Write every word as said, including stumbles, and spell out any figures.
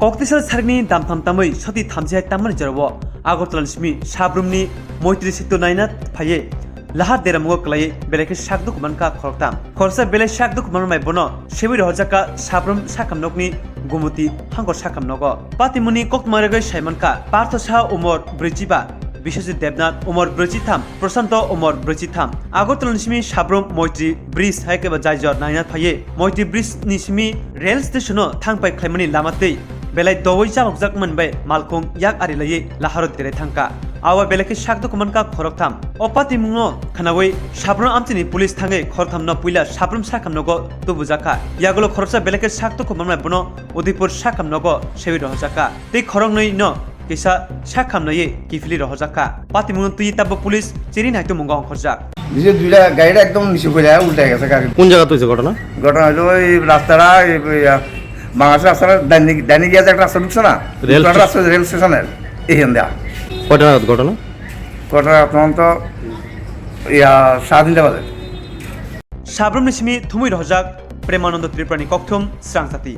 Koktisal sarikni damtham tamwi soti thamchi hai tammani jorao Agartala ni simi Sabrum ni Moitri Setu naina phaiye lahar deramungo kwlaiwi belai khe sak dukhu mankha khoroktham. Khoroksa belai sak dukhu manmai bono sewi rohorjakha Sabrum sakham nokni Gumuti hangkor sakham nogo. Patimungni koktwma rwgwi saimankha Partho Saha umor brwichiba, Biswajit Debnath umor brwichitham, Prashanto umor brwichitham. Agartala ni simi Sabrum Moitri Bridge hai khe ba jaijor naina phaiye Moitri Bridge ni simi rail station o thangpai khlaimani lama twi belai doui chalokjak manbai malkhung yak ari laiwi laharo derai thangkha. Awa belai khe sak dukhu mankha khoroktham. O patimungno khnaui Sabrum amchini police thangwi khoroktham no puila Sabrum sakham nogo tubujakha. Yagulo khoroksa belai khe sak dukhu manmai bono Udaipur sakham nogo sewi rohorjakha. Tei khoroknwi no kisa sakham naiwi kiphilwi rohorjakha. Patimungno twi tabuk police chiri naitwmung ongkhorjak. Nije duita gari ekdom niche pore ulta gese gari. কোন জায়গা হয়েছে ঘটনা? ঘটনা হলো ওই রাস্তাটা, এই, ওই, আহ, বাংলাদেশের রাস্তাটা ডাইনে, ডাইনে গিয়ে যে একটা রাস্তা ঢুকছে না? রেল উত্তরা স্টেশন। রাস্তা, রেল স্টেশনের এই হন্দা। কয়টা নাগাদ ঘটনা? ঘটনা তখন তো, ইয়া, সাড়ে তিনটা বাজে। Sabrum ni simi thumwi rohorjak Premanando Tripura ni kokthum Srang Jati.